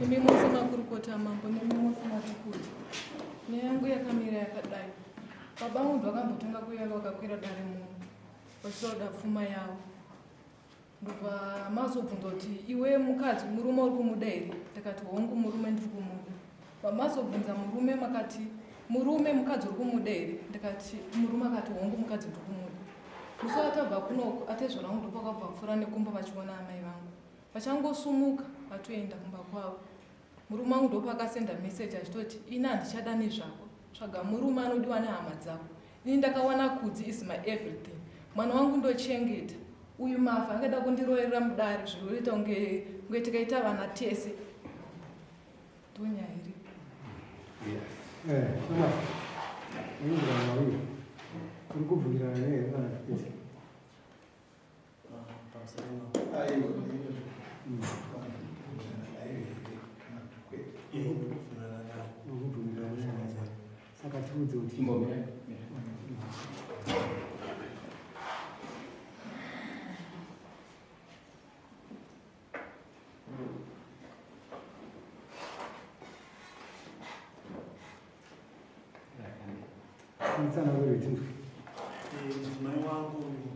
Imi mose makurukota mambo nemi mose matukuru. Nyaya yangu yakamira yakadai. Baba vangu ndovakambotanga kuuya vakakwira dare muno vachitoda pfuma yavo. Ndobva mazobvunza kuti iwe mukadzi murume uri kumuda here? Ndakati hongu murume ndiri kumuda. Vamazobvunza murume makati murume mukadzi uri kumuda here? Ndikati murume akati hongu mukadzi ndiri kumuda. Musi watabva kunoko atezvara vangu ndopakabva pfura nekumba vachiona amai vangu. Vachangosumuka vatoenda kumba kwavo. Murume wangu ndopakasenda message achitoti ini handichada nezvako. Tsvaga murume anodiwa nehama dzako. Ini ndakawana Kudzi is my everything. Mwana wangu ndochengeta. Uyu Mafa angada kundiroverera mudare zvinoita kunge kunge tikaita vana tese. Ndonyaya iripo. Eh, Thomas. Unoenderana naye. Uri kubvumirana naye here kana kuti? Saka tiudze kuti Tsanangure tinzwe. Mudzimai wangu uyu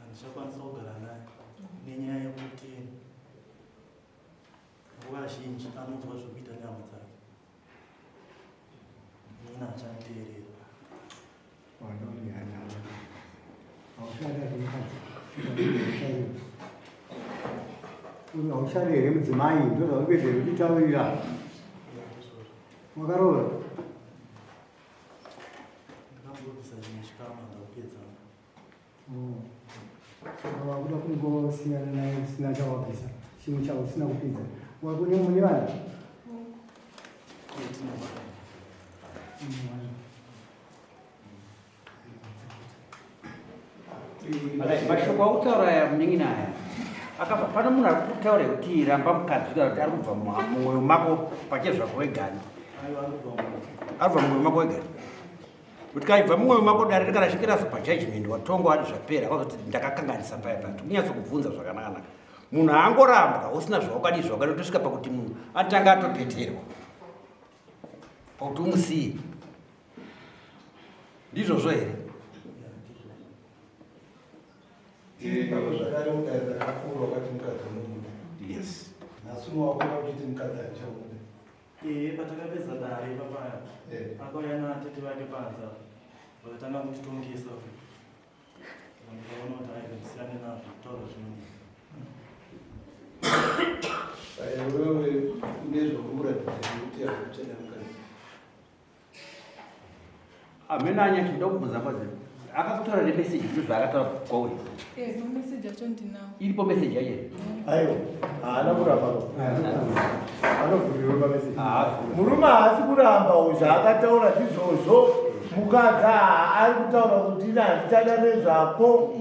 handichakwanisa kugara naye nenyaya yekuti nguva zhinji anonzwa zvekuita nehama dzake inini achanditeerera. Haushandi here mudzimai ndozvauri kuedza here kutitaurira wakaroora Ndakambobvisa chimwe chikamu ndakupedza. Saka wakuda kungosiyana naye usina chawabvisa chimwe chausina kupedza wakune mune vana Mashoko autaura aya munin'ina aya akabva pano munhu ari kutaura kuti ramba mukadzi kana kuti ari kubva mumwoyo mako pachezvako wegani ari kubva mumwoyo mako wegani kuti kaibva mumwoyo mako dare kana chinge razopa judgment watongwa wati zvapera wazoti ndakakanganisa paya paya tikunyatso kubvunza zvakanakanaka munhu haangorambwa usina zvawakadii zvawakadii tosvika pakuti munhu atanga atopeterwa pakuti umusiye ndizvozvo here Tiri ipapo zvakare mudare rakapfuura wakati mukadzi unomuda. Yes. Nhasi uno wakuona uchiti mukadzi handichamuda. Ee, patakapedza dare papaya Eh. akauya natete vake panze apa vakatanga kutitongesa Saka ndikaona kuti aiwa ndisiyane nazvo kutaura zvinonetsa. Saka iwewe une zvakumuratidza kuti hakuchada mukadzi. Amene anya chinoda kubvunza kwazi akakutaura nemeseji ndizvo zvaakataura kwauri. Eh, mameseji acho ndinawo. Iripo meseji yacho. Aiwa, haana kuramba. Anovhurirwa pameseji. Haasi. Murume haasi kuramba zvaakataura ndizvozvo. Mukadzi ari kutaura kuti ini handichada nezvako.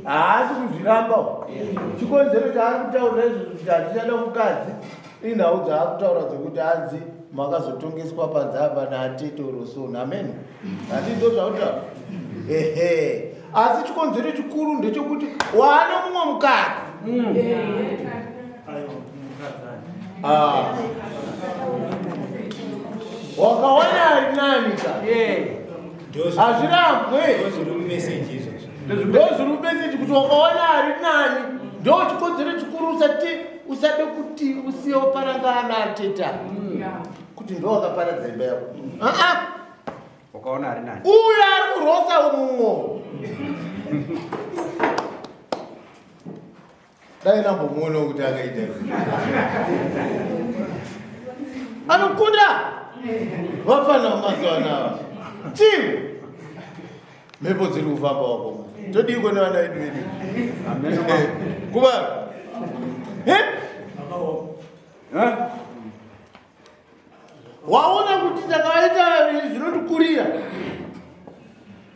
Haasi kuzviramba. Chikonzero chaari kutaurira izvozvo kuti handichada mukadzi Inhau dzaakutaura dzekuti hanzi makazotongeswa panze apa naatete orosoni amen handi ndo zvautaura ehe asi chikonzero chikuru ndechekuti waane mumwe mukadzi ah. Wakawana ari nani ka hazvirambwe ndozviri mumeseji kuti wakawana ari nani ndo chikonzero chikuru usati usade kuti usiye waparangana ateta kuti ndo wakaparadza imba yako aa Wakaona ari nani uyo ari kurosa umumwo dai ndambomuona kuti akaita anokunda vafana vamazuva anava chii mhepo dziri kufamba wakoma todiiko nevana vedu vedu kuva Waona kuti ndakaita vaviri zvinondikurira.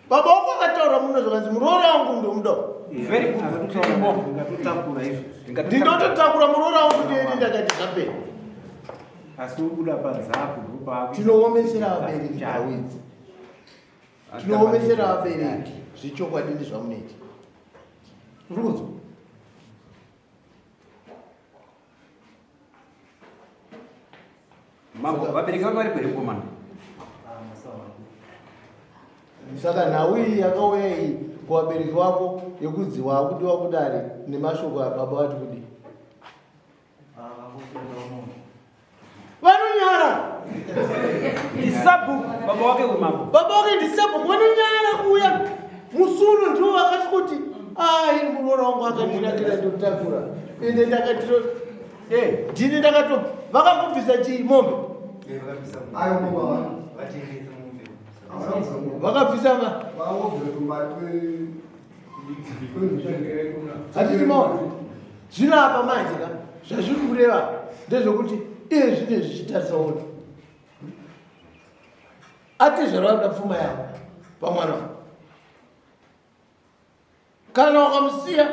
Baba wako akataura muno zvakanzi muroora wangu ndomuda. Very good. Ndingatotakura izvo. Ndinototakura muroora wangu ndiende ndakati zvapera. Asi wobuda panze apo ndopaako. Tinoomesera vabereki nhau idzi. Tinoomesera vabereki zvechokwadi ndezvamunoita. Uri kunzwa? Mambo, vabereki vanga varipo here mukomana? Saka nhau iyi yakauya iyi kuvabereki vako yekunzi waakudiwa kudare nemashoko ababa vati kudii? Vanonyara. Ndisabhuku baba wake uyu mambo. Baba wake ndisabhuku vanonyara kuuya musi uno ndivo vakati kuti ah ini muroora wangu akandinakira ndotakura ende ndakatiro eh ndini ndakato vakambobvisa chii mombe vakabvisa ma hatiti maona zvino apa manje ka zvazviri kureva ndezvekuti iye zvine zvichitarisa ona atezvara vanoda pfuma yavo pamwana kana ukamusiya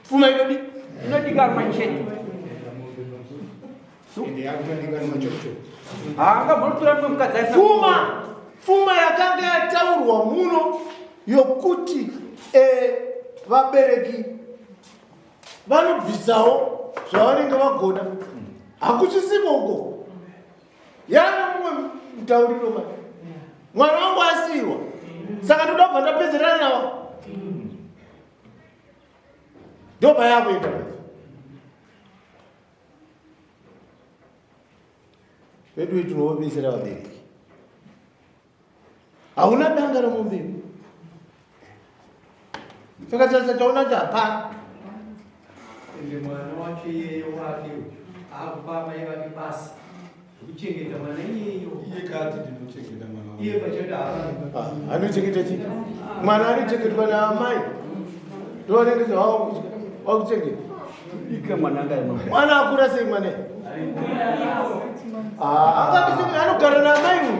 pfuma inodi inodikanwa chete haangambonotora mumwe mukadzi aisa pfuma pfuma yakanga yataurwa muno yokuti eh, vabereki vanobvisawo zvavanenge vagona hakuchisiko uko yana mumwe mutauriro manje mwana wangu asiiwa saka ndoda kubva ndapedzerana navo ndobva yakuenda manje vedu tinovabetsera vabereki hauna danga remombe saka tarisa chaona kuti hapana ende mwana wacho iyeyo wake akupa amai vake basa rekuchengeta mwana iyeyo iye kati ndinochengeta mwana iye pachake ah, anochengeta chii mwana anochengetwa naamai ndovanenge vakuchengeta ike mwana anga mwana akura sei mwana ah, anogara naamai uyu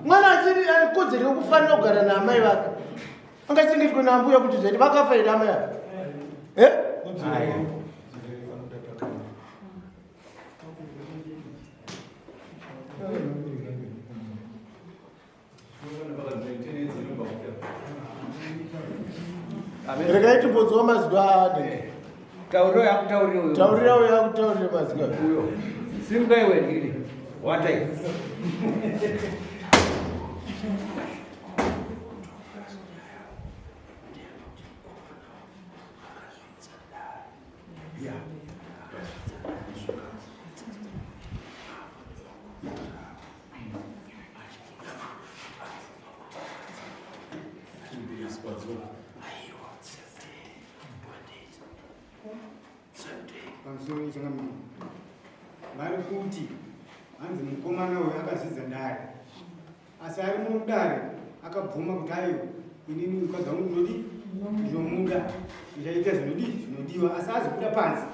mwana achiri ane kodzero yekufanira kugara naamai vake angachengetwe naambuya kuti zvaiti vakafa here amai ava eh? Regai timbonzwa mazwi aane. Taurira yakutaurira uyo. Taurira uyo yakutaurira mazwi uyo. Simuka iwe ndiri. Watai. Pamusoro changamire vari kuti hanzi mukomana uyu akazvidza dare asi ari mudare akabvuma kuti aiwa inini mukadzi wangu ndinodi ndinomuda ndichaita zvinodi zvinodiwa asi azobuda panze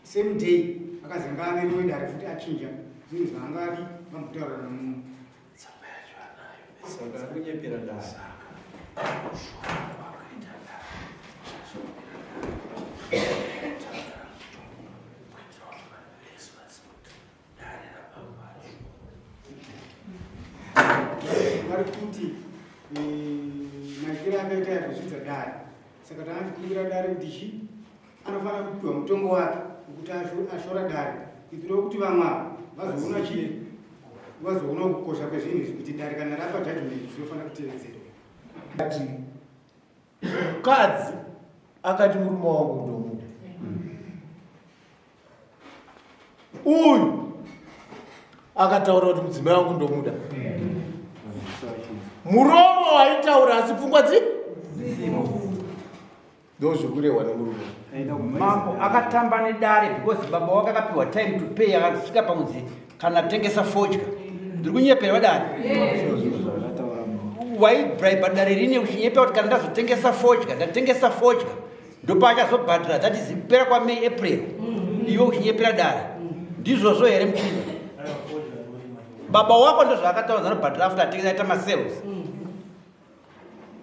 same day akazi ngaave rimwe dare futi achinja zvinhu zvaanga adi vambotaura namunhu saka akunyepera dare vari kuti eh, maitiro akaita yakuzvidza dare saka taanikumbira dare kuti chi anofanira kupiwa mutongo wake wekuti ashora dare kuitirawo kuti vamwe ava vazoona chii vazoona kukosha kwezvinhu izvi kuti dare kana rapa judgment zvinofanira kutevedzerwa ati mukadzi akati murume wangu ndomuda uyu akataura kuti mudzimai wangu ndomuda muromo waitaura asi pfungwa dzi ndozviri kurehwa nemurume mambo akatamba nedare because baba wake akapiwa time to pay akasvika pakunzi kana tengesa fodya ndiri kunyepera vadare waibribe dare rine uchinyepa kuti kana ndazotengesa fodya ndatengesa fodya ndopaachazobhadhara that is kupera kwamay april iwe uchinyepera dare ndizvozvo here muchinda Aiwa, fodya. Baba wako ndozvaakataura anobhadhara after atengesa aita masales.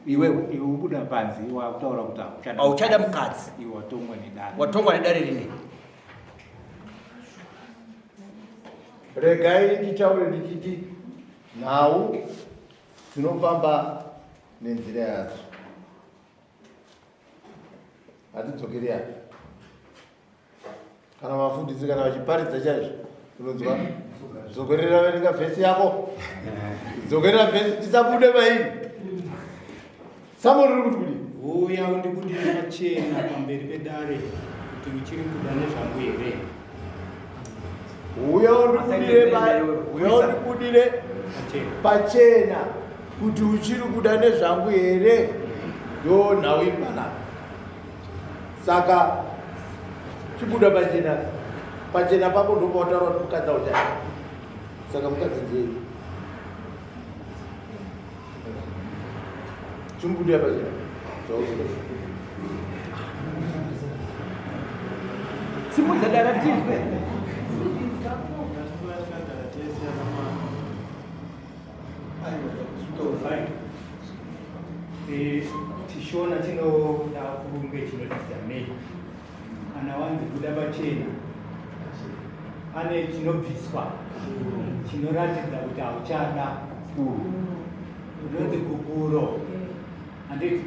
Iwewe Iwe ubuda panze wakutaura kuti hauchada hauchada mukadzi. Iwe watongwa nedare. Watongwa nedare rini. Regai nditaure ndichiti nhau dzinofamba nenzira yadzo. Hatidzokeri apa. Kana vafundisi kana vachiparidza chaizvo unonzwa dzokerera verenga vhesi yako, dzokerera vhesi tisabude mairi. Samoni uri kuti kudii? Uya undibudire pachena pamberi pedare kuti uchiri kuda nezvangu here? Uya undibudire uya undibudire pachena kuti uchiri kuda nezvangu here? Ndo nhau iri panapa. Saka chibuda pachena, pachena pako ndopautaura kuti mukadzi auchada. Saka mukadzi ndiye chimubudira pachena zvauri. Simudza dara tizwe. Chishona chinoda kunge chinoratidza mei kana wanzi buda pachena pane chinobviswa chinoratidza kuti hauchada unonzi gupuro handiti?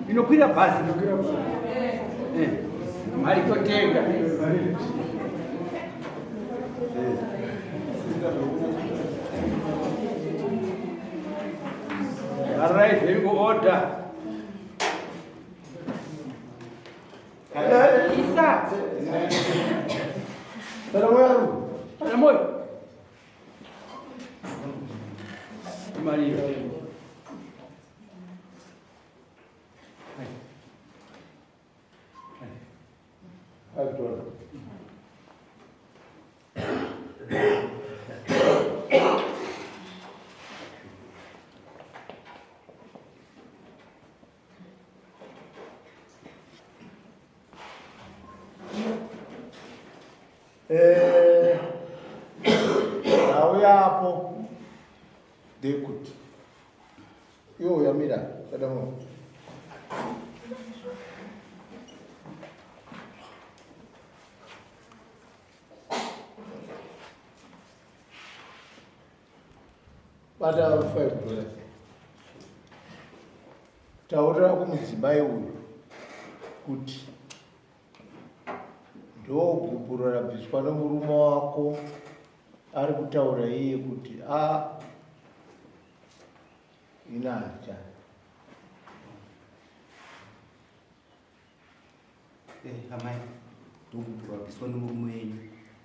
Inokwira bhazi mari totenga. Alright, here you go order. Isa. Salamu. Maria. Nhau yapo ndeyekuti iwe uyamira kadamo bata $5 taurira kumudzimai uyu kuti ndogupuro rabviswa nomurume wako ari kutaura iye kuti a ina handichada. Amai, ndogupuro rabviswa nomurume wenyu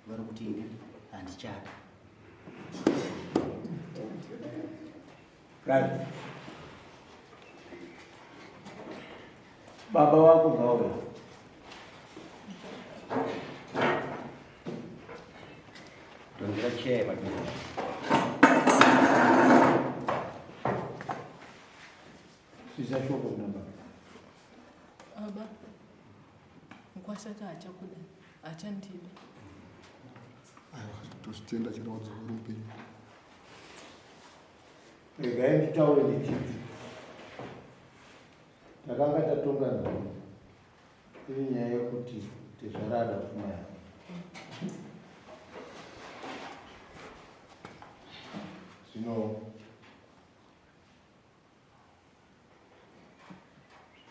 vari kuti ini handichada. Right. Baba wako ngauya. Tondera chair padhuze. Sisa shoko kuna baba. Baba, mukwashata hachakuda, hachandida. Aiwa, tozvitenda chero wadzoka uri mupenyu. Regai nditaure ndichiti takanga tatonga nhau iri nyaya yekuti tezvara ada pfuma yake. Zvino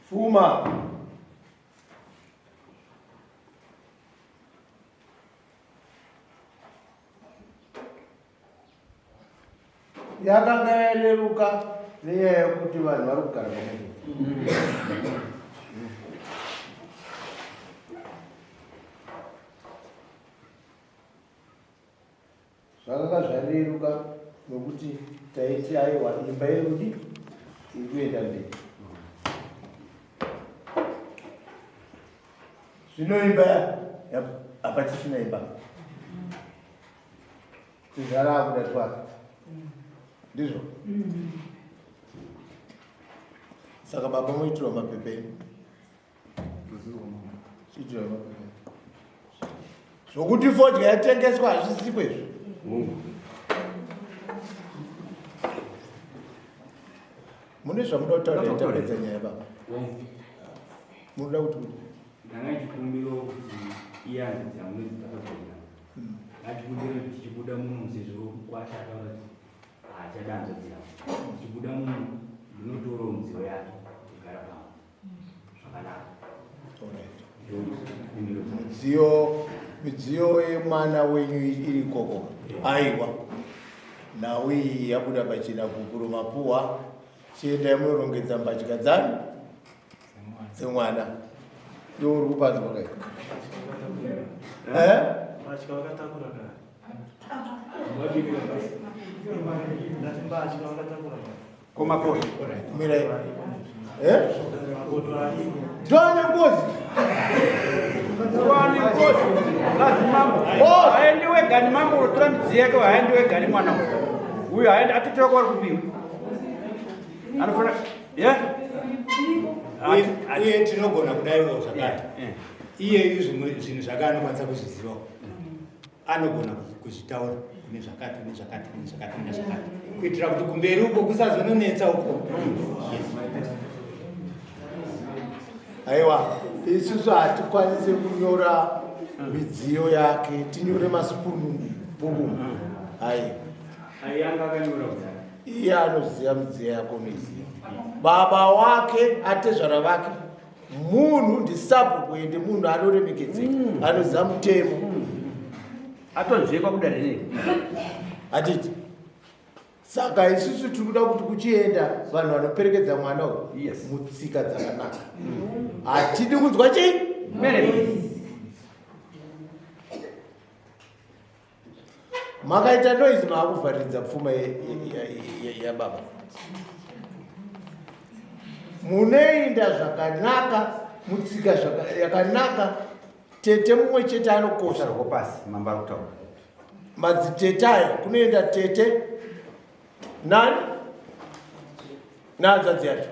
pfuma yakanga yareruka nenyaya yekuti vanhu vari kugara pamwe chete. Zvakanga zvareruka nokuti taiti aiwa imba yerudi iri kuenda mberi. Zvino imba hapachisina imba. Tezvara akuda twake. Ndizvo? Saka baba moitirwa mapepa enyu. Chiitirwa mapepa enyu. Zvokuti fodya yatengeswa hazvisiko izvo. Mune zvamuda kutaura here tapedza nyaya baba? Munoda kuti kudii? Ndanga ndichikumbirawo kuti iye hanzvadzi yangu inonzi Tafadzwa Ngatibude tichibuda muno sezvo mukwasha ataura kuti haachada hanzvadzi yangu. Tichibuda muno ndinotorawo midziyo yake kugara pamwe zvakanaka. Midziyo midziyo yemwana wenyu iri ikoko. Aiwa. Nhau iyi yabuda pachena gupuro mapuwa. Chiendai munorongedza mbatya dzani dzemwana. Iwe uri kupanzwa kai? Eh? Mbatya vakatakura kare. Ndati mbatya vakatakura kare. Komapoto. Mirai. Eh? Toane ngozi. Toane ngozi. Lazi mambo. Oh, haendi wega ni mambo unotora midziyo yake haendi wega ni mwana uyu. Uyu haendi atitoka kwari kupiwa. Anofanira yeah? Uye tinogona kudaiwo zvakare. Iyeyu zvinhu zvake anokwanisa kuzvizivawo. Anogona kuzvitaura kune zvakati kune zvakati kune zvakati kune zvakati kuitira kuti kumberi uko kusazononetsa uko. Aiwa, isusu hatikwanise kunyora midziyo yake, tinyore masipunu bhuku. Aiwa. Ayanga akanyora kudhara. Iye anoziva midziyo yako unoiziva. Baba wake atezvara vake munhu ndisabhuku ende munhu anoremekedzeka mm. anoziva mutemo mm. atonzvekwa kudare nei hatiti saka isusu tiri kuda kuti kuchienda vanhu vanoperekedza mwana uyu yes. mutsika dzakanaka mm. hatidi kunzwa chii makaita noise maakuvharidza pfuma yababa munoinda zvakanaka mutsika yakanaka tete mumwe chete anokosha pasi mambo ari kutaura madzitete ayo kunoenda tete nani nehanzvadzi yacho.